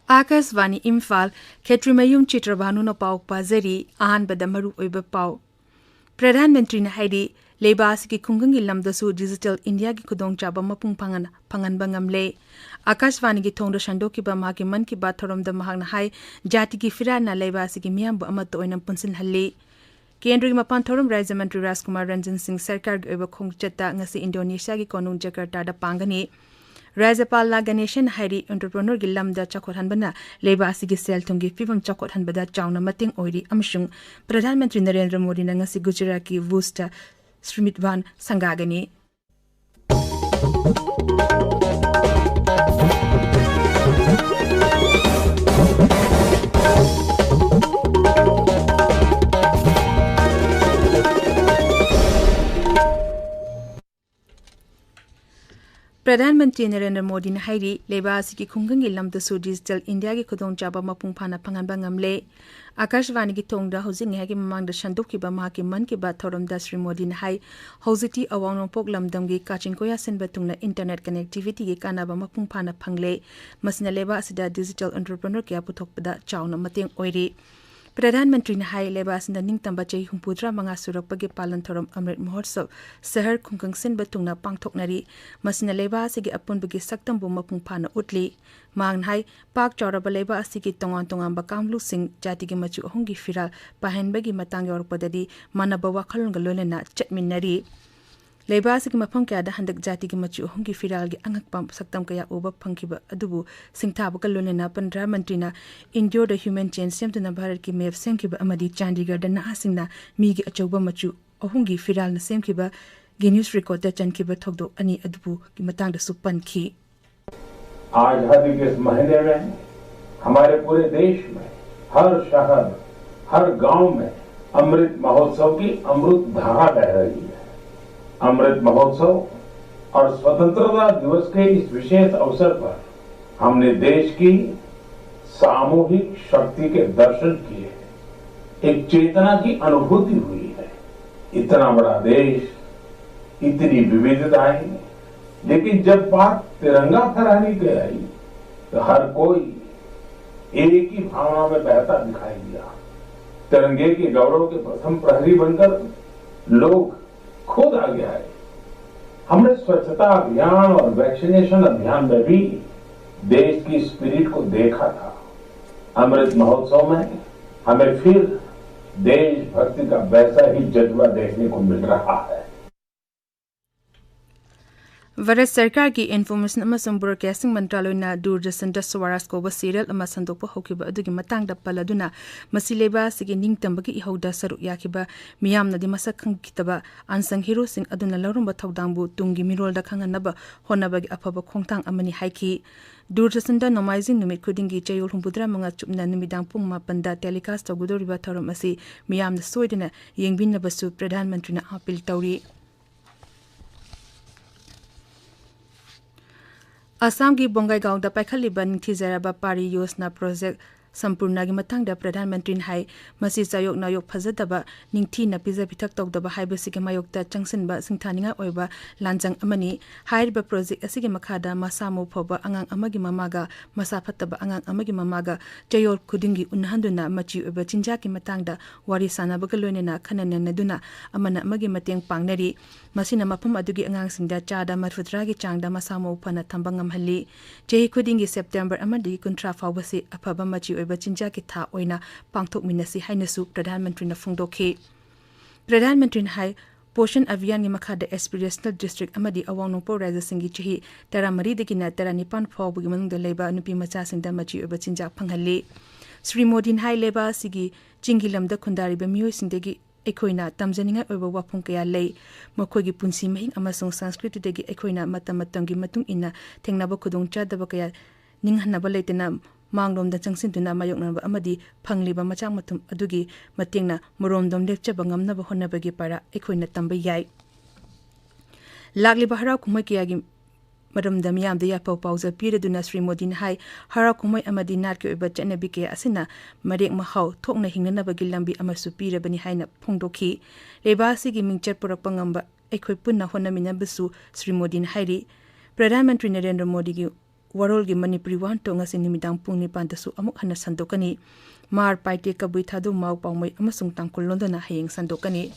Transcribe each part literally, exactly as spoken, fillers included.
ꯑꯥꯀꯥꯁꯕꯥꯅꯤ ꯏꯝꯐꯥꯜ, ꯈꯦꯇ꯭ꯔꯤꯃꯌꯨꯝ ꯆꯤꯇ꯭ꯔꯚꯥꯅꯨꯅ ꯄꯥꯎ ꯄꯥꯖꯔꯤ꯫ ꯑꯍꯥꯟꯕꯗ ꯃꯔꯨꯑꯣꯏꯕ ꯄꯥꯎ꯫ ꯄ꯭ꯔꯙꯥꯟ ꯃꯟꯇ꯭ꯔꯤꯅ ꯍꯥꯏꯔꯤ, ꯂꯩꯕꯥꯛ ꯑꯁꯤꯒꯤ ꯈꯨꯡꯒꯪꯒꯤ ꯂꯝꯗꯁꯨ ꯗꯤꯖꯤꯇꯦꯜ ꯏꯟꯗꯤꯌꯥꯒꯤ ꯈꯨꯗꯣꯡꯆꯥꯕ ꯃꯄꯨꯡ ꯐꯥꯅ ꯐꯪꯍꯟꯕ ꯉꯝꯂꯦ꯫ ꯑꯥꯀꯥꯁꯕꯥꯅꯤꯒꯤ ꯊꯣꯡꯗ ꯁꯟꯗꯣꯛꯈꯤꯕ ꯃꯍꯥꯛꯀꯤ ꯃꯟ ꯀꯤ ꯕꯥꯠ ꯊꯧꯔꯝꯗ ꯃꯍꯥꯛꯅ ꯍꯥꯏ, ꯖꯥꯇꯤꯒꯤ ꯐꯤꯔꯥꯜꯅ ꯂꯩꯕꯥꯛ ꯑꯁꯤꯒꯤ ꯃꯤꯌꯥꯝꯕꯨ ꯑꯃꯠꯇ ꯑꯣꯏꯅ ꯄꯨꯟꯁꯤꯜꯍꯜꯂꯤ꯫ ꯀꯦꯟꯗ꯭ꯔꯒꯤ ꯃꯄꯥꯟ ꯊꯧꯔꯝ ꯔꯥꯖ꯭ꯌ ꯃꯟꯇ꯭ꯔꯤ ꯔꯥꯖꯀꯨꯃꯥꯔ ꯔꯟꯖꯟ ꯁꯤꯡ ꯁꯔꯀꯥꯔꯒꯤ ꯑꯣꯏꯕ ꯈꯣꯡꯆꯠꯇ ꯉꯁꯤ ꯏꯟꯗꯣꯅꯦꯁꯤꯌꯥꯒꯤ ꯀꯣꯅꯨꯡ ꯖꯀꯥꯔꯇꯥꯗ ꯄꯥꯡꯒꯅꯤ꯫ ꯔꯥꯖ꯭ꯌꯄꯥꯜ ꯂꯥ ꯒꯅꯦꯁꯟ ꯍꯥꯏꯔꯤ, ꯑꯦꯟꯇꯔꯄ꯭ꯔꯦꯅꯔꯒꯤ ꯂꯝꯗ ꯆꯥꯎꯈꯠꯍꯟꯕꯅ ꯂꯩꯕꯥꯛ ꯑꯁꯤꯒꯤ ꯁꯦꯜ ꯊꯨꯝꯒꯤ ꯐꯤꯕꯝ ꯆꯥꯎꯈꯠꯍꯟꯕꯗ ꯆꯥꯎꯅ ꯃꯇꯦꯡ ꯑꯣꯏꯔꯤ ꯑꯃꯁꯨꯡ ꯄ꯭ꯔꯙꯥꯟ ꯃꯟꯇ꯭ꯔꯤ ꯅꯔꯦꯟꯗ꯭ꯔ ꯃꯣꯗꯤꯅ ꯉꯁꯤ ꯒꯨꯖꯔꯥꯠꯀꯤ ꯚꯨꯖꯇ ꯁ꯭ꯔꯤꯃꯤꯠ ꯚꯥꯟ ꯁꯪꯒꯥꯒꯅꯤ꯫ ꯄ꯭ꯔꯙꯥꯟ ꯃꯟꯇ꯭ꯔꯤ ꯅꯔꯦꯟꯗ꯭ꯔ ꯃꯣꯗꯤꯅ ꯍꯥꯏꯔꯤ, ꯂꯩꯕꯥꯛ ꯑꯁꯤꯒꯤ ꯈꯨꯡꯒꯪꯒꯤ ꯂꯝꯗꯁꯨ ꯗꯤꯖꯤꯇꯦꯜ ꯏꯟꯗꯤꯌꯥꯒꯤ ꯈꯨꯗꯣꯡꯆꯥꯕ ꯃꯄꯨꯡ ꯐꯥꯅ ꯐꯪꯍꯟꯕ ꯉꯝꯂꯦ꯫ ꯑꯥꯀꯥꯁꯕꯥꯅꯤꯒꯤ ꯊꯣꯡꯗ ꯍꯧꯖꯤꯛ ꯉꯥꯏꯍꯥꯛꯀꯤ ꯃꯃꯥꯡꯗ ꯁꯟꯗꯣꯛꯈꯤꯕ ꯃꯍꯥꯛꯀꯤ ꯃꯟ ꯀꯤ ꯕꯥꯠ ꯊꯧꯔꯝꯗ ꯁ꯭ꯔꯤ ꯃꯣꯗꯤꯅ ꯍꯥꯏ, ꯍꯧꯖꯤꯛꯇꯤ ꯑꯋꯥꯡ ꯅꯣꯡꯄꯣꯛ ꯂꯝꯗꯝꯒꯤ ꯀꯥꯆꯤꯟ ꯀꯣꯌꯥ ꯁꯤꯟꯕ ꯊꯨꯡꯅ ꯏꯟꯇꯔꯅꯦꯠ ꯀꯅꯦꯛꯇꯤꯚꯤꯇꯤꯒꯤ ꯀꯥꯟꯅꯕ ꯃꯄꯨꯡ ꯐꯥꯅ ꯐꯪꯂꯦ꯫ ꯃꯁꯤꯅ ꯂꯩꯕꯥꯛ ꯑꯁꯤꯗ ꯗꯤꯖꯤꯇꯦꯜ ꯑꯦꯟꯇꯔꯄ꯭ꯔꯦꯅꯔ ꯀꯌꯥ ꯄꯨꯊꯣꯛꯄꯗ ꯆꯥꯎꯅ ꯃꯇꯦꯡ ꯑꯣꯏꯔꯤ꯫ ꯄ꯭ꯔꯙꯥꯟ ꯃꯟꯇ꯭ꯔꯤꯅ ꯍꯥꯏ, ꯂꯩꯕꯥꯛ ꯑꯁꯤꯅ ꯅꯤꯡꯇꯝꯕ ꯆꯍꯤ ꯍꯨꯝꯐꯨꯇꯔꯥ ꯃꯉꯥ ꯁꯨꯔꯛꯄꯒꯤ ꯄꯥꯂꯟ ꯊꯧꯔꯝ ꯑꯃ꯭ꯔꯤꯠ ꯃꯍꯣꯠꯁꯕ, ꯁꯍꯔ ꯈꯨꯡꯒꯪ ꯁꯤꯟꯕ ꯊꯨꯡꯅ ꯄꯥꯡꯊꯣꯛꯅꯔꯤ꯫ ꯃꯁꯤꯅ ꯂꯩꯕꯥꯛ ꯑꯁꯤꯒꯤ ꯑꯄꯨꯟꯕꯒꯤ ꯁꯛꯇꯝꯕꯨ ꯃꯄꯨꯡ ꯐꯥꯅ ꯎꯠꯂꯤ꯫ ꯃꯍꯥꯛꯅ ꯍꯥꯏ, ꯄꯥꯛ ꯆꯥꯎꯔꯕ ꯂꯩꯕꯥꯛ ꯑꯁꯤꯒꯤ ꯇꯣꯉꯥꯟ ꯇꯣꯉꯥꯟꯕ ꯀꯥꯡꯂꯨꯞꯁꯤꯡ ꯖꯥꯇꯤꯒꯤ ꯃꯆꯨ ꯑꯍꯨꯝꯒꯤ ꯐꯤꯔꯥꯜ ꯄꯥꯏꯍꯟꯕꯒꯤ ꯃꯇꯥꯡ ꯌꯧꯔꯛꯄꯗꯗꯤ ꯃꯥꯟꯅꯕ ꯋꯥꯈꯜꯂꯣꯟꯒ ꯂꯣꯏꯅꯅ ꯆꯠꯃꯤꯟꯅꯔꯤ꯫ ꯂꯩꯕꯥꯛ ꯑꯁꯤꯒꯤ ꯃꯐꯝ ꯀꯌꯥꯗ ꯍꯟꯗꯛ ꯖꯥꯇꯤꯒꯤ ꯃꯆꯨ ꯑꯍꯨꯝꯒꯤ ꯐꯤꯔꯥꯜꯒꯤ ꯑꯉꯛꯄ ꯁꯛꯇꯝ ꯀꯌꯥ ꯎꯕ ꯐꯪꯈꯤꯕ ꯑꯗꯨꯕꯨ ꯁꯤꯡꯊꯥꯕꯒ ꯂꯣꯏꯅꯅ ꯄ꯭ꯔꯙꯥꯟ ꯃꯟꯇ꯭ꯔꯤꯅ ꯏꯟꯗꯤꯌꯣꯗ ꯍ꯭ꯌꯨꯃꯦꯟ ꯆꯦꯟ ꯁꯦꯝꯗꯨꯅ ꯚꯥꯔꯠꯀꯤ ꯃꯦꯞ ꯁꯦꯝꯈꯤꯕ ꯑꯃꯗꯤ ꯆꯥꯟꯗꯤꯒꯔꯗ ꯅꯍꯥꯁꯤꯡꯅ ꯃꯤꯒꯤ ꯑꯆꯧꯕ ꯃꯆꯨ ꯑꯍꯨꯝꯒꯤ ꯐꯤꯔꯥꯜꯅ ꯁꯦꯝꯈꯤꯕ ꯒꯤꯅꯤꯁ ꯔꯦꯀꯣꯔꯗꯇ ꯆꯟꯈꯤꯕ ꯊꯧꯗꯣꯛ ꯑꯅꯤ ꯑꯗꯨꯕꯨꯒꯤ ꯃꯇꯥꯡꯗꯁꯨ ꯄꯟꯈꯤ꯫ आजादी के इस महीने में हमारे पूरे देश में हर शहर, हर गांव में अमृत महोत्सव की अमृत धारा बह रही है। अमृत महोत्सव और स्वतंत्रता दिवस के इस विशेष अवसर पर हमने देश की सामूहिक शक्ति के दर्शन किए हैं, एक चेतना की अनुभूति हुई है। इतना बड़ा देश, इतनी विविधताएं, लेकिन जब बात तिरंगा फहराने की आई तो हर कोई एक ही भावना में बहता दिखाई दिया। तिरंगे के गौरव के प्रथम प्रहरी बनकर लोग खुद आगे आए। हमने स्वच्छता अभियान और वैक्सीनेशन अभियान में भी देश की स्पिरिट को देखा था। अमृत महोत्सव में हमें फिर देशभक्ति का वैसा ही जज्बा देखने को मिल रहा है। ꯚꯥꯔꯠ ꯁꯔꯀꯥꯔꯒꯤ ꯏꯟꯐꯣꯔꯃꯦꯁꯟ ꯑꯃꯁꯨꯡ ꯕ꯭ꯔꯣꯗꯀꯥꯁꯇꯤꯡ ꯃꯟꯇ꯭ꯔꯥꯂꯣꯏꯅ ꯗꯨꯔꯗꯔꯁꯟꯗ ꯁ꯭ꯋꯥꯔꯥꯖ ꯀꯧꯕ ꯁꯤꯔꯤꯌꯦꯜ ꯑꯃ ꯁꯟꯗꯣꯛꯄ ꯍꯧꯈꯤꯕ ꯑꯗꯨꯒꯤ ꯃꯇꯥꯡꯗ ꯄꯜꯂꯗꯨꯅ, ꯃꯁꯤ ꯂꯩꯕꯥꯛ ꯑꯁꯤꯒꯤ ꯅꯤꯡꯇꯝꯕꯒꯤ ꯏꯍꯧꯗ ꯁꯔꯨꯛ ꯌꯥꯈꯤꯕ ꯃꯤꯌꯥꯝꯅꯗꯤ ꯃꯁꯛ ꯈꯪꯈꯤꯗꯕ ꯑꯟꯁꯪ ꯍꯤꯔꯣꯁꯤꯡ ꯑꯗꯨꯅ ꯂꯧꯔꯝꯕ ꯊꯧꯗꯥꯡꯕꯨ ꯇꯨꯡꯒꯤ ꯃꯤꯔꯣꯜꯗ ꯈꯪꯍꯟꯅꯕ ꯍꯣꯠꯅꯕꯒꯤ ꯑꯐꯕ ꯈꯣꯡꯊꯥꯡ ꯑꯃꯅꯤ ꯍꯥꯏꯈꯤ꯫ ꯗꯨꯔꯗꯔꯁꯟꯗ ꯅꯣꯡꯃꯥꯏꯖꯤꯡ ꯅꯨꯃꯤꯠ ꯈꯨꯗꯤꯡꯒꯤ ꯆꯌꯣꯜ ꯍꯨꯝꯐꯨꯇꯔꯥ ꯃꯉꯥ ꯆꯨꯞꯅ ꯅꯨꯃꯤꯗꯥꯡ ꯄꯨꯡ ꯃꯥꯄꯟꯗ ꯇꯦꯂꯤꯀꯥꯁ ꯇꯧꯒꯗꯧꯔꯤꯕ ꯊꯧꯔꯝ ꯑꯁꯤ ꯃꯤꯌꯥꯝꯅ ꯁꯣꯏꯗꯅ ꯌꯦꯡꯕꯤꯅꯕꯁꯨ ꯄ꯭ꯔꯙꯥꯟ ꯃꯟꯇ꯭ꯔꯤꯅ ꯑꯥꯄꯤꯜ ꯇꯧꯔꯤ꯫ ꯑꯁꯥꯝꯒꯤ ꯕꯣꯡꯒꯥꯏꯒꯥꯎꯗ ꯄꯥꯏꯈꯠꯂꯤꯕ ꯅꯤꯡꯊꯤꯖꯔꯕ ꯄꯥꯔꯤ ꯌꯣꯖꯅꯥ ꯄ꯭ꯔꯣꯖꯦꯛ ꯁꯝꯄꯨꯔꯅꯥꯒꯤ ꯃꯇꯥꯡꯗ ꯄ꯭ꯔꯙꯥꯟ ꯃꯟꯇ꯭ꯔꯤꯅ ꯍꯥꯏ, ꯃꯁꯤ ꯆꯥꯌꯣꯛ ꯅꯥꯌꯣꯛ ꯐꯖꯗꯕ, ꯅꯤꯡꯊꯤꯅ ꯄꯤꯖ ꯄꯤꯊꯛ ꯇꯧꯗꯕ ꯍꯥꯏꯕꯁꯤꯒꯤ ꯃꯥꯌꯣꯛꯇ ꯆꯪꯁꯤꯟꯕ ꯁꯤꯡꯊꯥꯅꯤꯡꯉꯥꯏ ꯑꯣꯏꯕ ꯂꯥꯟꯖꯪ ꯑꯃꯅꯤ꯫ ꯍꯥꯏꯔꯤꯕ ꯄ꯭ꯔꯣꯖꯦꯛ ꯑꯁꯤꯒꯤ ꯃꯈꯥꯗ ꯃꯁꯥ ꯃꯎ ꯐꯕ ꯑꯉꯥꯡ ꯑꯃꯒꯤ ꯃꯃꯥꯒ ꯃꯁꯥ ꯐꯠꯇꯕ ꯑꯉꯥꯡ ꯑꯃꯒꯤ ꯃꯃꯥꯒ ꯆꯌꯣꯜ ꯈꯨꯗꯤꯡꯒꯤ ꯎꯅꯍꯟꯗꯨꯅ ꯃꯆꯤ ꯑꯣꯏꯕ ꯆꯤꯟꯖꯥꯛꯀꯤ ꯃꯇꯥꯡꯗ ꯋꯥꯔꯤ ꯁꯥꯟꯅꯕꯒ ꯂꯣꯏꯅꯅ ꯈꯟꯅ ꯅꯩꯅꯗꯨꯅ ꯑꯃꯅ ꯑꯃꯒꯤ ꯃꯇꯦꯡ ꯄꯥꯡꯅꯔꯤ꯫ ꯃꯁꯤꯅ ꯃꯐꯝ ꯑꯗꯨꯒꯤ ꯑꯉꯥꯡꯁꯤꯡꯗ ꯆꯥꯗ ꯃꯔꯤꯐꯨꯇꯔꯥꯒꯤ ꯆꯥꯡꯗ ꯃꯁꯥ ꯃꯎ ꯐꯅ ꯊꯝꯕ ꯉꯝꯍꯜꯂꯤ꯫ ꯆꯍꯤ ꯈꯨꯗꯤꯡꯒꯤ ꯁꯦꯞꯇꯦꯝꯕꯔ ꯑꯃꯗꯒꯤ ꯀꯨꯟꯊ꯭ꯔꯥ ꯐꯥꯎꯕꯁꯤ ꯑꯐꯕ ꯃꯆꯤ ꯑꯣꯏꯕ ꯆꯤꯟꯖꯥꯛꯀꯤ ꯊꯥ ꯑꯣꯏꯅ ꯄꯥꯡꯊꯣꯛꯃꯤꯟꯅꯁꯤ ꯍꯥꯏꯅꯁꯨ ꯄ꯭ꯔꯙꯥꯟ ꯃꯟꯇ꯭ꯔꯤꯅ ꯐꯣꯡꯗꯣꯛꯈꯤ꯫ ꯄ꯭ꯔꯙꯥꯟ ꯃꯟꯇ꯭ꯔꯤꯅ ꯍꯥꯏ, ꯄꯣꯁꯟ ꯑꯚꯤꯌꯥꯟꯒꯤ ꯃꯈꯥꯗ ꯑꯦꯁꯄꯤꯔꯦꯁꯅꯦꯜ ꯗꯤꯁꯇ꯭ꯔꯤꯛ ꯑꯃꯗꯤ ꯑꯋꯥꯡ ꯅꯣꯡꯄꯣꯛ ꯔꯥꯖ꯭ꯌꯁꯤꯡꯒꯤ ꯆꯍꯤ ꯇꯔꯥꯃꯔꯤꯗꯒꯤꯅ ꯇꯔꯥꯅꯤꯄꯥꯟ ꯐꯥꯎꯕꯒꯤ ꯃꯅꯨꯡꯗ ꯂꯩꯕ ꯅꯨꯄꯤ ꯃꯆꯥꯁꯤꯡꯗ ꯃꯆꯤ ꯑꯣꯏꯕ ꯆꯤꯟꯖꯥꯛ ꯐꯪꯍꯜꯂꯤ꯫ ꯁ꯭ꯔꯤ ꯃꯣꯗꯤꯅ ꯍꯥꯏ, ꯂꯩꯕꯥꯛ ꯑꯁꯤꯒꯤ ꯆꯤꯡꯒꯤ ꯂꯝꯗ ꯈꯨꯟꯗꯥꯔꯤꯕ ꯃꯤꯑꯣꯏꯁꯤꯡꯗꯒꯤ ꯑꯩꯈꯣꯏꯅ ꯇꯝꯖꯅꯤꯡꯉꯥꯏ ꯑꯣꯏꯕ ꯋꯥꯐꯝ ꯀꯌꯥ ꯂꯩ꯫ ꯃꯈꯣꯏꯒꯤ ꯄꯨꯟꯁꯤ ꯃꯍꯤꯡ ꯑꯃꯁꯨꯡ ꯁꯪꯁꯀ꯭ꯔꯤꯇꯤꯗꯒꯤ ꯑꯩꯈꯣꯏꯅ ꯃꯇꯝ ꯃꯇꯝꯒꯤ ꯃꯇꯨꯡ ꯏꯟꯅ ꯊꯦꯡꯅꯕ ꯈꯨꯗꯣꯡꯆꯥꯗꯕ ꯀꯌꯥ ꯅꯤꯡꯍꯟꯅꯕ ꯂꯩꯇꯅ ꯃꯥꯡꯂꯣꯝꯗ ꯆꯪꯁꯤꯟꯗꯨꯅ ꯃꯥꯌꯣꯛꯅꯕ ꯑꯃꯗꯤ ꯐꯪꯂꯤꯕ ꯃꯆꯥꯛ ꯃꯊꯨꯝ ꯑꯗꯨꯒꯤ ꯃꯇꯦꯡꯅ ꯃꯔꯣꯝꯗꯣꯝ ꯂꯦꯞꯆꯕ ꯉꯝꯅꯕ ꯍꯣꯠꯅꯕꯒꯤ ꯄꯥꯔꯥ ꯑꯩꯈꯣꯏꯅ ꯇꯝꯕ ꯌꯥꯏ꯫ ꯂꯥꯛꯂꯤꯕ ꯍꯔꯥꯎ ꯀꯨꯝꯍꯩ ꯀꯌꯥꯒꯤ ꯃꯔꯝꯗ ꯃꯤꯌꯥꯝꯗ ꯌꯥꯏꯐ ꯄꯥꯎꯖꯦꯜ ꯄꯤꯔꯗꯨꯅ ꯁ꯭ꯔꯤ ꯃꯣꯗꯤꯅ ꯍꯥꯏ, ꯍꯔꯥꯎ ꯀꯨꯝꯍꯩ ꯑꯃꯗꯤ ꯅꯥꯠꯀꯤ ꯑꯣꯏꯕ ꯆꯠꯅꯕꯤ ꯀꯌꯥ ꯑꯁꯤꯅ ꯃꯔꯦꯛ ꯃꯍꯥꯎ ꯊꯣꯛꯅ ꯍꯤꯡꯅꯅꯕꯒꯤ ꯂꯝꯕꯤ ꯑꯃꯁꯨ ꯄꯤꯔꯕꯅꯤ ꯍꯥꯏꯅ ꯐꯣꯡꯗꯣꯛꯈꯤ꯫ ꯂꯩꯕꯥꯛ ꯑꯁꯤꯒꯤ ꯃꯤꯡꯆꯠ ꯄꯨꯔꯛꯄ ꯉꯝꯕ ꯑꯩꯈꯣꯏ ꯄꯨꯟꯅ ꯍꯣꯠꯅꯃꯤꯟꯅꯕꯁꯨ ꯁ꯭ꯔꯤ ꯃꯣꯗꯤꯅ ꯍꯥꯏꯔꯤ꯫ ꯄ꯭ꯔꯙꯥꯟ ꯃꯟꯇ꯭ꯔꯤ ꯅꯔꯦꯟꯗ꯭ꯔ ꯃꯣꯗꯤꯒꯤ ꯋꯥꯔꯣꯜꯒꯤ ꯃꯅꯤꯄꯨꯔꯤ ꯋꯥꯍꯟꯊꯣꯛ ꯉꯁꯤ ꯅꯨꯃꯤꯗꯥꯡ ꯄꯨꯡ ꯅꯤꯄꯥꯟꯗꯁꯨ ꯑꯃꯨꯛ ꯍꯟꯅ ꯁꯟꯗꯣꯛꯀꯅꯤ꯫ ꯃꯥꯔ, ꯄꯥꯏꯇꯦ, ꯀꯕꯨꯏ, ꯊꯥꯗꯧ, ꯃꯥꯎ, ꯄꯥꯎꯃꯩ ꯑꯃꯁꯨꯡ ꯇꯥꯡꯈꯨꯜ ꯂꯣꯟꯗꯅ ꯍꯌꯦꯡ ꯁꯟꯗꯣꯛꯀꯅꯤ꯫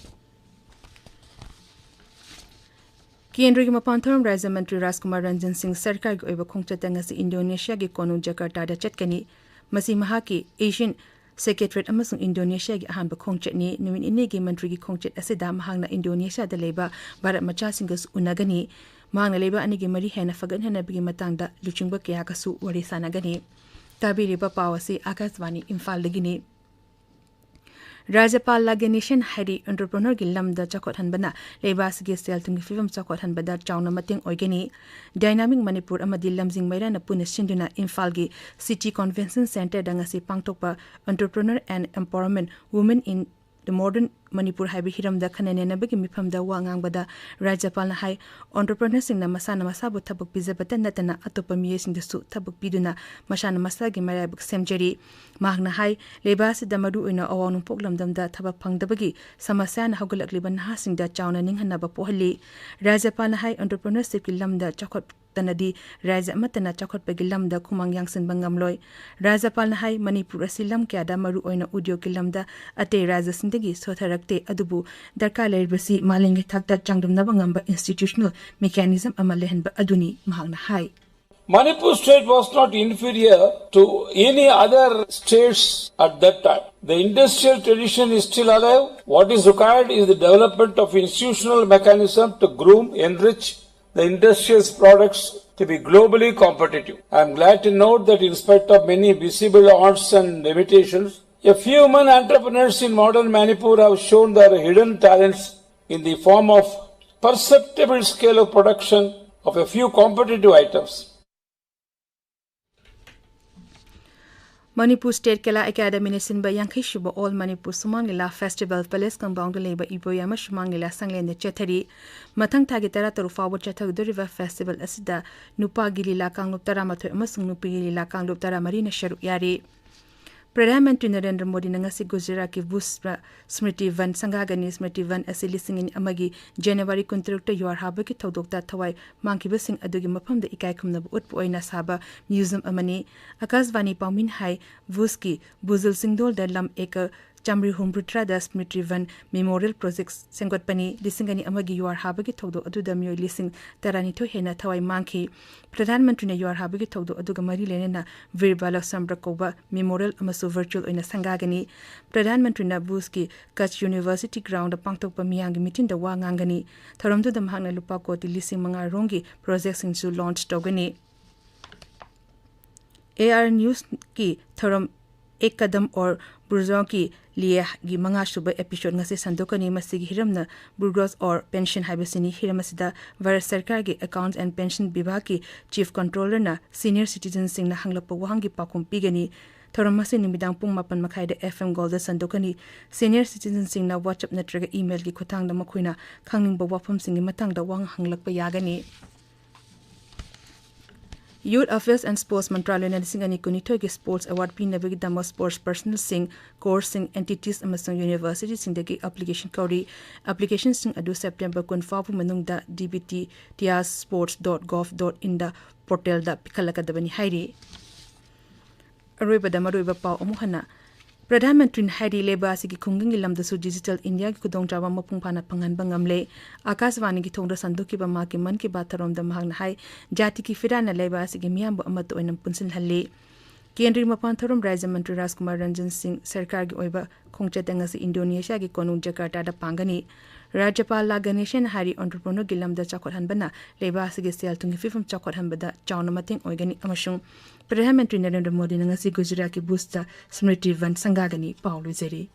ꯀꯦꯟꯗ꯭ꯔꯒꯤ ꯃꯄꯥꯟ ꯊꯧꯔꯝ ꯔꯥꯖ꯭ꯌ ꯃꯟꯇ꯭ꯔꯤ ꯔꯥꯖꯀꯨꯃꯥꯔ ꯔꯟꯖꯟ ꯁꯤꯡ ꯁꯔꯀꯥꯔꯒꯤ ꯑꯣꯏꯕ ꯈꯣꯡꯆꯠꯇ ꯉꯁꯤ ꯏꯟꯗꯣꯅꯦꯁꯤꯌꯥꯒꯤ ꯀꯣꯅꯨꯡ ꯖꯀꯥꯔꯇꯥꯗ ꯆꯠꯀꯅꯤ꯫ ꯃꯁꯤ ꯃꯍꯥꯛꯀꯤ ꯑꯦꯁꯤꯌꯥꯟ ꯁꯦꯀ꯭ꯔꯦꯇꯔꯤꯌꯦꯠ ꯑꯃꯁꯨꯡ ꯏꯟꯗꯣꯅꯦꯁꯤꯌꯥꯒꯤ ꯑꯍꯥꯟꯕ ꯈꯣꯡꯆꯠꯅꯤ꯫ ꯅꯨꯃꯤꯠ ꯅꯤꯅꯤꯒꯤ ꯃꯟꯇ꯭ꯔꯤꯒꯤ ꯈꯣꯡꯆꯠ ꯑꯁꯤꯗ ꯃꯍꯥꯛꯅ ꯏꯟꯗꯣꯅꯦꯁꯤꯌꯥꯗ ꯂꯩꯕ ꯚꯥꯔꯠ ꯃꯆꯥꯁꯤꯡꯒꯁꯨ ꯎꯅꯒꯅꯤ꯫ ꯃꯍꯥꯛꯅ ꯂꯩꯕꯥꯛ ꯑꯅꯤꯒꯤ ꯃꯔꯤ ꯍꯦꯟꯅ ꯐꯒꯠꯍꯟꯅꯕꯒꯤ ꯃꯇꯥꯡꯗ ꯂꯨꯆꯤꯡꯕ ꯀꯌꯥꯒꯁꯨ ꯋꯥꯔꯤ ꯁꯥꯟꯅꯒꯅꯤ꯫ ꯇꯥꯕꯤꯔꯤꯕ ꯄꯥꯎ ꯑꯁꯤ ꯑꯀꯥꯁꯕꯥꯅꯤ ꯏꯝꯐꯥꯜꯗꯒꯤꯅꯤ꯫ ꯔꯥꯖ꯭ꯌꯄꯥꯜ ꯂꯥꯒꯦꯅꯤꯁꯟ ꯍꯥꯏꯔꯤ, ꯑꯦꯟꯇꯔꯄ꯭ꯔꯦꯅꯔꯒꯤ ꯂꯝꯗ ꯆꯥꯎꯈꯠꯍꯟꯕꯅ ꯂꯩꯕꯥꯛ ꯑꯁꯤꯒꯤ ꯁꯦꯜ-ꯊꯨꯝꯒꯤ ꯐꯤꯕꯝ ꯆꯥꯎꯈꯠꯍꯟꯕꯗ ꯆꯥꯎꯅ ꯃꯇꯦꯡ ꯑꯣꯏꯒꯅꯤ꯫ ꯗꯥꯏꯅꯥꯃꯤꯛ ꯃꯅꯤꯄꯨꯔ ꯑꯃꯗꯤ ꯂꯝꯖꯤꯡ ꯃꯩꯔꯥꯅ ꯄꯨꯟꯅ ꯁꯤꯟꯗꯨꯅ ꯏꯝꯐꯥꯜꯒꯤ ꯁꯤꯇꯤ ꯀꯟꯚꯦꯟꯁꯟ ꯁꯦꯟꯇꯔꯗ ꯉꯁꯤ ꯄꯥꯡꯊꯣꯛꯄ Entrepreneur and Empowerment Women in the Modern Manipur ꯍꯥꯏꯕ ꯍꯤꯔꯝꯗ ꯈꯟꯅ ꯅꯩꯅꯕꯒꯤ ꯃꯤꯐꯝꯗ ꯋꯥ ꯉꯥꯡꯕꯗ ꯔꯥꯖ꯭ꯌꯄꯥꯜꯅ ꯍꯥꯏ, ꯑꯦꯟꯇꯔꯄ꯭ꯔꯦꯅꯔꯁꯤꯡꯅ ꯃꯁꯥꯅ ꯃꯁꯥꯕꯨ ꯊꯕꯛ ꯄꯤꯖꯕꯇ ꯅꯠꯇꯅ ꯑꯇꯣꯞꯄ ꯃꯤꯑꯣꯏꯁꯤꯡꯗꯁꯨ ꯊꯕꯛ ꯄꯤꯗꯨꯅ ꯃꯁꯥꯅ ꯃꯁꯥꯒꯤ ꯃꯔꯥꯏꯕꯛ ꯁꯦꯝꯖꯔꯤ꯫ ꯃꯍꯥꯛꯅ ꯍꯥꯏ, ꯂꯩꯕꯥꯛ ꯑꯁꯤꯗ ꯃꯔꯨꯑꯣꯏꯅ ꯑꯋꯥꯡ ꯅꯣꯡꯄꯣꯛ ꯂꯝꯗꯝꯗ ꯊꯕꯛ ꯐꯪꯗꯕꯒꯤ ꯁꯃꯁ꯭ꯌꯥꯅ ꯍꯧꯒꯠꯂꯛꯂꯤꯕ ꯅꯍꯥꯁꯤꯡꯗ ꯆꯥꯎꯅ ꯅꯤꯡꯍꯟꯅꯕ ꯄꯣꯛꯍꯜꯂꯤ꯫ ꯔꯥꯖ꯭ꯌꯄꯥꯜꯅ ꯍꯥꯏ, ꯑꯦꯟꯇꯔꯄ꯭ꯔꯦꯅꯔꯁꯤꯞꯀꯤ ꯂꯝꯗ ꯆꯥꯎꯈꯠꯇꯅꯗꯤ ꯔꯥꯖ꯭ꯌ ꯑꯃꯠꯇꯅ ꯆꯥꯎꯈꯠꯄꯒꯤ ꯂꯝꯗ ꯈꯨꯃꯥꯡ ꯌꯥꯡꯁꯤꯟꯕ ꯉꯝꯂꯣꯏ꯫ ꯔꯥꯖ꯭ꯌꯄꯥꯜꯅ ꯍꯥꯏ, ꯃꯅꯤꯄꯨꯔ ꯑꯁꯤ ꯂꯝ ꯀꯌꯥꯗ ꯃꯔꯨꯑꯣꯏꯅ ꯎꯗ꯭ꯌꯣꯒꯒꯤ ꯂꯝꯗ ꯑꯇꯩ ꯔꯥꯖ꯭ꯌꯁꯤꯡꯗꯒꯤ ꯁꯣꯊꯔꯛꯇꯦ, ꯑꯗꯨꯕꯨ ꯗꯔꯀꯥꯔ ꯂꯩꯔꯤꯕꯁꯤ ꯃꯥꯂꯦꯝꯒꯤ ꯊꯥꯛꯇ ꯆꯥꯡꯗꯝꯅꯕ ꯉꯝꯕ institutional mechanism ꯑꯃ ꯂꯩꯍꯟꯕ ꯑꯗꯨꯅꯤ, ꯃꯍꯥꯛꯅ ꯍꯥꯏ꯫ Manipur state was not inferior to any other states at that time. The industrial tradition is still alive. What is required is the development of institutional mechanism to groom, enrich the industrial products to be globally competitive. I am glad to note that in spite of many visible odds and limitations, a few women entrepreneurs in modern Manipur have shown their hidden talents in the form of perceptible scale of production of a few competitive items. Manipur state ꯀꯂꯥ ꯑꯦꯀꯥꯗꯃꯤꯅ ꯁꯤꯟꯕ ꯌꯥꯡꯈꯩ ꯁꯨꯕ all Manipur ꯁꯨꯃꯥꯡ ꯂꯤꯂꯥ festival palace compound ꯂꯩꯕ ꯏꯕꯣꯌꯥꯃ ꯁꯨꯃꯥꯡ ꯂꯤꯂꯥ ꯁꯪꯂꯦꯟꯗ ꯆꯠꯊꯔꯤ꯫ ꯃꯊꯪ ꯊꯥꯒꯤ ꯇꯔꯥ ꯇꯔꯨꯛ ꯐꯥꯎꯕ ꯆꯠꯊꯒꯗꯧꯔꯤꯕ ꯐꯦꯁꯇꯤꯚꯦꯜ ꯑꯁꯤꯗ ꯅꯨꯄꯥꯒꯤ ꯂꯤꯂꯥ ꯀꯥꯡꯂꯨꯞ ꯇꯔꯥꯃꯥꯊꯣꯏ ꯑꯃꯁꯨꯡ ꯅꯨꯄꯤꯒꯤ ꯂꯤꯂꯥ ꯀꯥꯡꯂꯨꯞ ꯇꯔꯥꯃꯔꯤꯅ ꯁꯔꯨꯛ ꯌꯥꯔꯤ꯫ ꯄ꯭ꯔꯙꯥꯟ ꯃꯟꯇ꯭ꯔꯤ ꯅꯔꯦꯟꯗ꯭ꯔ ꯃꯣꯗꯤꯅ ꯉꯁꯤ ꯒꯨꯖꯔꯥꯠꯀꯤ ꯚꯨꯖ ꯁ꯭ꯃ꯭ꯔꯤꯇꯤ ꯚꯟ ꯁꯪꯒꯥꯒꯅꯤ꯫ ꯁ꯭ꯃ꯭ꯔꯤꯇꯤ ꯚꯟ ꯑꯁꯤ ꯂꯤꯁꯤꯡ ꯑꯅꯤ ꯑꯃꯒꯤ ꯖꯅꯋꯥꯔꯤ ꯀꯨꯟꯇꯔꯨꯛꯇ ꯌꯨꯍꯥꯔ ꯍꯥꯕꯒꯤ ꯊꯧꯗꯣꯛꯇ ꯊꯋꯥꯏ ꯃꯥꯡꯈꯤꯕꯁꯤꯡ ꯑꯗꯨꯒꯤ ꯃꯐꯝꯗ ꯏꯀꯥꯏ ꯈꯨꯝꯅꯕ ꯎꯠꯄ ꯑꯣꯏꯅ ꯁꯥꯕ ꯃ꯭ꯌꯨꯖꯤꯌꯝ ꯑꯃꯅꯤ꯫ ꯑꯀꯥꯁꯕꯥꯅꯤ ꯄꯥꯎꯃꯤꯟ ꯍꯥꯏ ꯚꯨꯖꯀꯤ ꯕꯨꯖꯨꯜ ꯆꯤꯡꯗꯣꯜꯗ ꯂꯝ ꯑꯦꯀꯔ ꯆꯥꯃ꯭ꯔꯤ ꯍꯨꯝꯐꯨꯇꯔꯥꯗ ꯁ꯭ꯃ꯭ꯔꯤꯇꯤ ꯚꯟ ꯃꯦꯃꯣꯔꯤꯌꯦꯜ ꯄ꯭ꯔꯣꯖꯦꯛ ꯁꯦꯝꯒꯠꯄꯅꯤ꯫ ꯂꯤꯁꯤꯡ ꯑꯅꯤ ꯑꯃꯒꯤ ꯌꯨꯍꯥꯔ ꯍꯥꯕꯒꯤ ꯊꯧꯗꯣꯛ ꯑꯗꯨꯗ ꯃꯤꯑꯣꯏ ꯂꯤꯁꯤꯡ ꯇꯔꯥꯅꯤꯊꯣꯏ ꯍꯦꯟꯅ ꯊꯋꯥꯏ ꯃꯥꯡꯈꯤ꯫ ꯄ꯭ꯔꯙꯥꯟ ꯃꯟꯇ꯭ꯔꯤꯅ ꯌꯨꯍꯥꯔ ꯍꯥꯕꯒꯤ ꯊꯧꯗꯣꯛ ꯑꯗꯨꯒ ꯃꯔꯤ ꯂꯩꯅꯅ ꯚꯤꯔ ꯕꯥꯂꯛ ꯁꯝꯕ꯭ꯔ ꯀꯧꯕ ꯃꯦꯃꯣꯔꯤꯌꯦꯜ ꯑꯃꯁꯨ ꯚꯔꯆꯨꯑꯦꯜ ꯑꯣꯏꯅ ꯁꯪꯒꯥꯒꯅꯤ꯫ ꯄ꯭ꯔꯙꯥꯟ ꯃꯟꯇ꯭ꯔꯤꯅ ꯚꯨꯖꯀꯤ ꯀꯆ ꯌꯨꯅꯤꯚꯔꯁꯤꯇꯤ ꯒ꯭ꯔꯥꯎꯟꯗ ꯄꯥꯡꯊꯣꯛꯄ ꯃꯤꯌꯥꯝꯒꯤ ꯃꯤꯇꯤꯟꯗ ꯋꯥ ꯉꯥꯡꯒꯅꯤ꯫ ꯊꯧꯔꯝꯗꯨꯗ ꯃꯍꯥꯛꯅ ꯂꯨꯄꯥ ꯀꯣꯇꯤ ꯂꯤꯁꯤꯡ ꯃꯉꯥ ꯔꯣꯝꯒꯤ ꯄ꯭ꯔꯣꯖꯦꯛꯁꯤꯡꯁꯨ ꯂꯣꯟꯆ ꯇꯧꯒꯅꯤ꯫ ꯑꯦ ꯑꯥꯔ ꯅ꯭ꯌꯨꯁꯀꯤ ꯊꯧꯔꯝ ꯑꯦꯛ ꯀꯗꯝ ꯑꯣꯔ ꯕꯨꯔꯖꯣꯡꯒꯤ ꯂꯤꯌꯦꯒꯤ ꯃꯉꯥꯁꯨꯕ ꯑꯦꯄꯤꯁꯣꯗ ꯉꯁꯤ ꯁꯟꯗꯣꯛꯀꯅꯤ꯫ ꯃꯁꯤꯒꯤ ꯍꯤꯔꯝꯅ ꯕꯨꯔꯒꯣꯁ ꯑꯣꯔ ꯄꯦꯟꯁꯟ ꯍꯥꯏꯕꯁꯤꯅꯤ꯫ ꯍꯤꯔꯝ ꯑꯁꯤꯗ ꯚꯥꯔꯠ ꯁꯔꯀꯥꯔꯒꯤ ꯑꯦꯀꯥꯎꯟꯠꯁ ꯑꯦꯟ ꯄꯦꯟꯁꯟ ꯕꯤꯚꯥꯒꯀꯤ ꯆꯤꯐ ꯀꯟꯇ꯭ꯔꯣꯂꯔꯅ ꯁꯤꯅꯤꯌꯔ ꯁꯤꯇꯤꯖꯟꯁꯤꯡꯅ ꯍꯪꯂꯛꯄ ꯋꯥꯍꯪꯒꯤ ꯄꯥꯎꯈꯨꯝ ꯄꯤꯒꯅꯤ꯫ ꯊꯧꯔꯝ ꯑꯁꯤ ꯅꯨꯃꯤꯗꯥꯡ ꯄꯨꯡ ꯃꯥꯄꯟ ꯃꯈꯥꯏꯗ ꯑꯦꯐ ꯑꯦꯝ ꯒꯣꯜꯗ ꯁꯟꯗꯣꯛꯀꯅꯤ꯫ ꯁꯤꯅꯤꯌꯔ ꯁꯤꯇꯤꯖꯟꯁꯤꯡꯅ ꯋꯥꯆꯞ ꯅꯠꯇ꯭ꯔꯒ ꯏꯃꯦꯜꯒꯤ ꯈꯨꯠꯊꯥꯡꯗ ꯃꯈꯣꯏꯅ ꯈꯪꯅꯤꯡꯕ ꯋꯥꯐꯝꯁꯤꯡꯒꯤ ꯃꯇꯥꯡꯗ ꯋꯥꯍꯪ ꯍꯪꯂꯛꯄ ꯌꯥꯒꯅꯤ꯫ ꯌꯨꯊ ꯑꯦꯐꯤꯌꯔꯁ ꯑꯦꯟ ꯁ꯭ꯄꯣꯔꯠꯁ ꯃꯟꯇ꯭ꯔꯥꯂꯌꯅ ꯂꯤꯁꯤꯡ ꯑꯅꯤ ꯀꯨꯟꯅꯤꯊꯣꯏꯒꯤ ꯁ꯭ꯄꯣꯔꯠꯁ ꯑꯦꯋꯥꯔꯗ ꯄꯤꯅꯕꯒꯤꯗꯃꯛ ꯁ꯭ꯄꯣꯔꯠꯁ ꯄꯔꯁꯅꯦꯜꯁꯤꯡ, ꯀꯣꯔꯁꯁꯤꯡ, ꯑꯦꯟꯇꯤꯇꯤꯁ ꯑꯃꯁꯨꯡ ꯌꯨꯅꯤꯚꯔꯁꯤꯇꯤꯁꯤꯡꯗꯒꯤ ꯑꯦꯄ꯭ꯂꯤꯀꯦꯁꯟ ꯀꯧꯔꯤ꯫ ꯑꯦꯄ꯭ꯂꯤꯀꯦꯁꯟꯁꯤꯡ ꯑꯗꯨ ꯁꯦꯞꯇꯦꯝꯕꯔ ꯀꯨꯟ ꯐꯥꯎꯕ ꯃꯅꯨꯡꯗ ꯗꯤ ꯕꯤ ꯇꯤ ꯇꯤꯌꯥꯁ sports dot gov dot in ꯄꯣꯔꯇꯦꯜꯗ ꯄꯤꯈꯠꯂꯛꯀꯗꯕꯅꯤ ꯍꯥꯏꯔꯤ꯫ ꯑꯔꯣꯏꯕꯗ ꯃꯔꯨꯑꯣꯏꯕ ꯄꯥꯎ ꯑꯃꯨꯛ ꯍꯟꯅ꯫ ꯄ꯭ꯔꯙꯥꯟ ꯃꯟꯇ꯭ꯔꯤꯅ ꯍꯥꯏꯔꯤ, ꯂꯩꯕꯥꯛ ꯑꯁꯤꯒꯤ ꯈꯨꯡꯒꯪꯒꯤ ꯂꯝꯗꯁꯨ ꯗꯤꯖꯤꯇꯦꯜ ꯏꯟꯗꯤꯌꯥꯒꯤ ꯈꯨꯗꯣꯡꯆꯥꯕ ꯃꯄꯨꯡ ꯐꯥꯅ ꯐꯪꯍꯟꯕ ꯉꯝꯂꯦ꯫ ꯑꯀꯥꯁꯕꯥꯅꯤꯒꯤ ꯊꯣꯡꯗ ꯁꯟꯗꯣꯛꯈꯤꯕ ꯃꯍꯥꯛꯀꯤ ꯃꯟ ꯀꯤ ꯕꯥꯠ ꯊꯧꯔꯝꯗ ꯃꯍꯥꯛꯅ ꯍꯥꯏ, ꯖꯥꯇꯤꯒꯤ ꯐꯤꯔꯥꯜꯅ ꯂꯩꯕꯥꯛ ꯑꯁꯤꯒꯤ ꯃꯤꯌꯥꯝꯕꯨ ꯑꯃꯠꯇ ꯑꯣꯏꯅ ꯄꯨꯟꯁꯤꯜꯍꯜꯂꯤ꯫ ꯀꯦꯟꯗ꯭ꯔꯒꯤ ꯃꯄꯥꯟ ꯊꯧꯔꯝ ꯔꯥꯖ꯭ꯌ ꯃꯟꯇ꯭ꯔꯤ ꯔꯥꯖꯀꯨꯃꯥꯔ ꯔꯟꯖꯟ ꯁꯤꯡ ꯁꯔꯀꯥꯔꯒꯤ ꯑꯣꯏꯕ ꯈꯣꯡꯆꯠꯇ ꯉꯁꯤ ꯏꯟꯗꯣꯅꯦꯁꯤꯌꯥꯒꯤ ꯀꯣꯅꯨꯡ ꯖꯀꯥꯔꯇꯥꯗ ꯄꯥꯡꯒꯅꯤ꯫ ꯔꯥꯖ꯭ꯌꯄꯥꯜ ꯂꯥ ꯒꯅꯦꯁꯟꯅ ꯍꯥꯏꯔꯤ, ꯑꯣꯟꯇꯔꯄ꯭ꯔꯤꯅꯔꯒꯤ ꯂꯝꯗ ꯆꯥꯎꯈꯠꯍꯟꯕꯅ ꯂꯩꯕꯥꯛ ꯑꯁꯤꯒꯤ ꯁꯦꯜ ꯊꯨꯝꯒꯤ ꯐꯤꯕꯝ ꯆꯥꯎꯈꯠꯍꯟꯕꯗ ꯆꯥꯎꯅ ꯃꯇꯦꯡ ꯑꯣꯏꯒꯅꯤ ꯑꯃꯁꯨꯡ ꯄ꯭ꯔꯙꯥꯟ ꯃꯟꯇ꯭ꯔꯤ ꯅꯔꯦꯟꯗ꯭ꯔ ꯃꯣꯗꯤꯅ ꯉꯁꯤ ꯒꯨꯖꯔꯥꯠꯀꯤ ꯚꯨꯖꯇ ꯁ꯭ꯃ꯭ꯔꯤꯇꯤ ꯚꯟ ꯁꯪꯒꯥꯒꯅꯤ꯫ ꯄꯥꯎ ꯂꯣꯏꯖꯔꯤ꯫